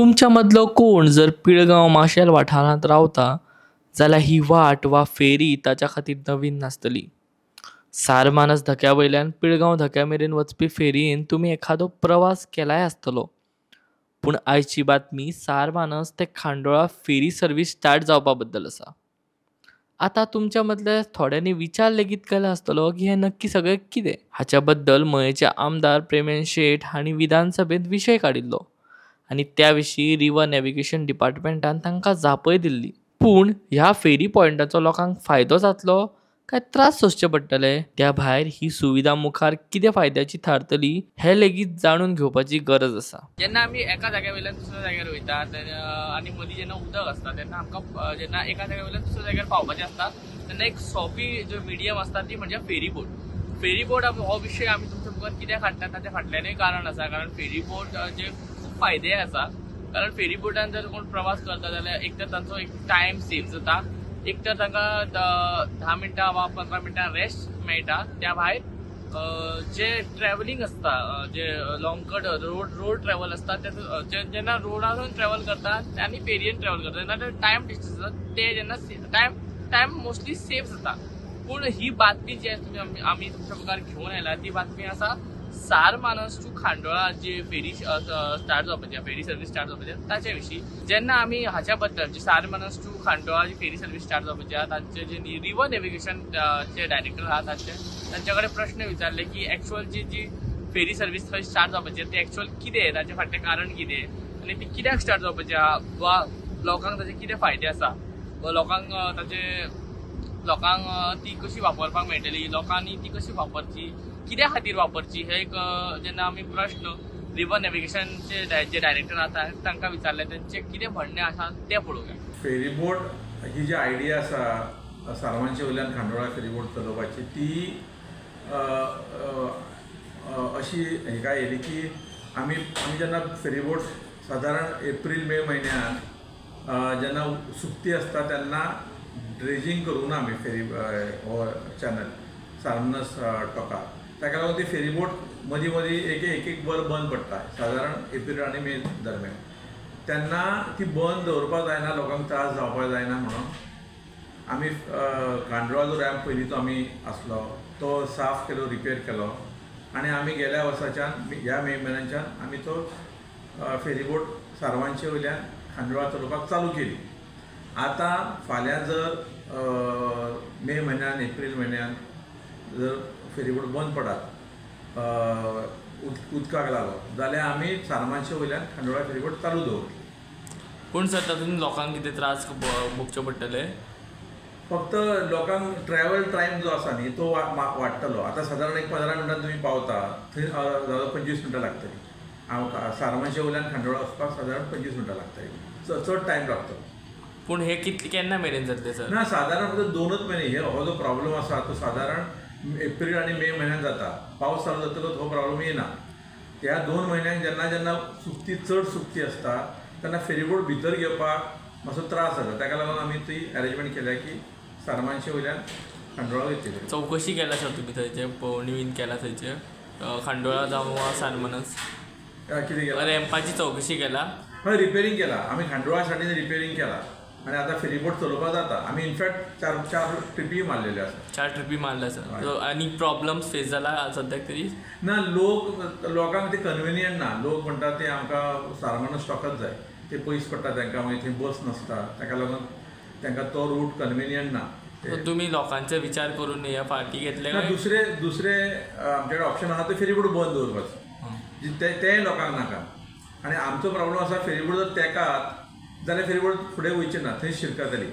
तुमच्या मदलो कोण जर पिळगांव माशेल वाठारांत रावता जाल्यार ही वाट वा फेरी ताच्या खातीर नवीन नासतली. सारमानस धक्या वयल्यान पिळगांव धक्या मेरेन वचपी फेरयेन तुमी एखादो प्रवास केलाय आसतलो. पूण आयची बातमी सारमानस ते खांडोळा फेरी सर्वीस स्टार्ट जावपा बद्दल आसा. आतां तुमच्या मदल्या थोड्यांनी विचार लेगीत केला आसतलो की हें नक्की सगळें कितें. हाच्या बद्दल मयेचे आमदार प्रेमेंद्र शेट हांणी विधानसभेंत विशय काडिल्लो आनी त्या विशीं रिवर नॅव्हिगेशन डिपार्टमेंटान तांकां जापय दिल्ली. पूण ह्या फेरी पॉयंटाचो लोकांक फायदो जातलो काय त्रास सोंसचे पडटले, त्या भायर ही सुविधा मुखार कितें फायद्याची थारतली हें लेगीत जाणून घेवपाची गरज आसा. जेन्ना आमी एका जाग्या वयल्यान दुसऱ्या जाग्यार वयता आनी मदीं जेन्ना उदक आसता तेन्ना आमकां जेन्ना एका जाग्या वयल्यान दुसऱ्या जाग्यार पावपाचें आसता तेन्ना एक सोंपी जो मिडियम आसता ती म्हणजे फेरी बोट. फेरी बोट हो विशय आमी तुमच्या मुखार कित्याक हाडटा ताच्या फाटल्यानूय कारण आसा. कारण फेरी बोट जे खूब फायदे आसा. कारण फेरी बोटान जर कोण प्रवास करता जाल्यार एक तर तांचो एक टायम सेव जाता, एक तर तांकां 10 मिनटां वा 15 मिनटां रेस्ट मेळटा. त्या भायर जे ट्रॅव्हलिंग आसता, जे लाँग कट रोड ट्रॅव्हल आसता, ते जेन्ना रोडारून ट्रॅव्हल करता आनी फेरयेन ट्रॅव्हल करता तेन्ना टायम डिस्टन्स आसता ते जेन्ना टायम मोस्टली सेव जाता. पूण ही बातमी जी आमी तुमच्या मुखार घेवन आयला ती बातमी आसा सारमानस टू खांडोळा जी फेरी स्टार्ट जावपाची, फेरी सर्वीस स्टार्ट जावपाची ताचे विशीं. जेन्ना आमी हाच्या बद्दल जी सारमानस टू खांडोळा जी फेरी सर्वीस स्टार्ट जावपाची आहा तांचे जे रिवर नॅव्हिगेशन चे डायरेक्टर आहा तांचे कडेन प्रश्न विचारले की एक्चुअल जी जी फेरी सर्वीस थंय स्टार्ट जावपाची ती एक्चुअल कितें, ताचें फाटलें कारण कितें आनी ती कित्याक स्टार्ट जावपाची आहा वा लोकांक ताचे कितें फायदे आसा वा लोकांक ताचे लोकांक ती कशी वापरपाक मेळटली, लोकांनी ती कशी वापरची, कित्या खातीर वापरची, हे एक जेन्ना आमी प्रश्न रिवर नॅव्हिगेशनचे जे डायरेक्टर आसा तांकां विचारले तांचें कितें म्हणणें आसा तें पळोवया. फेरीबोट ही जी आयडिया आसा सारमानशे वयल्यान खांडोळा फेरीबोट चलोवपाची ती अशी हेका येयली की आमी जेन्ना फेरीबोट सादारण एप्रील मे म्हयन्यान जेन्ना सुकती आसता तेन्ना ड्रेजींग करूं ना आमी फेरी हो चॅनल सारमानस टोकार, ताका लागून ती फेरीबोट मदीं मदीं एक एक एक वर बंद पडटा सादारण एप्रील आनी मे दरम्यान. तेन्ना ती बंद दवरपाक जायना, लोकांक त्रास जावपाक जायना म्हणून आमी खांडोळा जो रॅम्प पयलींचो आमी आसलो तो साफ केलो, रिपेर केलो आनी आमी गेल्या वर्साच्यान ह्या मे म्हयन्याच्यान आमी तो फेरीबोट सारमानशे वयल्यान खांडोळा चलोवपाक चालू केली. आतां फाल्यां जर मे म्हयन्यान एप्रील म्हयन्यान जर फेरीबोट बंद पडात उदकाक लागो जाल्यार आमी सारमानशे वयल्यान खांडोळा फेरीबोट चालू दवरतले. पूण सर तातूंत लोकांक कितें त्रास भोगचे पडटले? फक्त लोकांक ट्रॅवल टायम जो आसा न्ही तो वाडटलो. आतां सादारण एक 15 मिनटां तुमी पावता थंय 25 मिनटां लागतली. हांव सारमानशे वयल्यान खांडोळा वचपाक सादारण 25 मिनटां लागतली, चड टायम लागतलो. पूण हे कितले केन्ना मेरेन जातले सर? ना, सादारण फक्त 2च म्हयने. हो जो प्रॉब्लम आसा तो सादारण एप्रील आनी मे म्हयन्यान जाता. पावस चालू जातकच हो प्रॉब्लम येना. त्या 2 म्हयन्यांक जेन्ना जेन्ना सुकती चड सुकती आसता तेन्ना फेरीबोट भितर घेवपाक मातसो त्रास जाता. ताका लागून आमी ती अरेंजमेंट केल्या की सारमानशे वयल्यान खांडोळा वयतली. चवकशी केला सर तुमी थंयचे, पळोवणी बीन केला थंयचे खांडोळा जावं वा सारमानस कितें केला? रॅम्पाची चवकशी केला? हय, रिपेरींग केला आमी खांडोळा सायडीन रिपेरींग केला आनी आतां फेरीबोट चलोवपाक जाता. आमी इनफॅक्ट 4 ट्रिपी मारलेल्यो आसा. 4 ट्रिपी मारल्या सर. आनी प्रॉब्लम्स फेस जाला सद्याक तरी? ना, लोकांक ते कन्विनियंट ना. लोक म्हणटा ते आमकां सारमानस स्टॉकच जाय, ते पयस पडटा तांकां, मागीर थंय बस नासता, ताका लागून तांकां तो रूट कन्विनियंट ना. तुमी लोकांचे विचार करून हे फाटी घेतले? ना, दुसरे दुसरे आमचे कडेन ऑप्शन आसा ते फेरीबोट बंद दवरपाचो, तेंय लोकांक नाका. आनी आमचो प्रॉब्लम आसा फेरीबोट जर तेकात जाल्यार फेरीबोट फुडें वयची ना, थंय शिरकतली.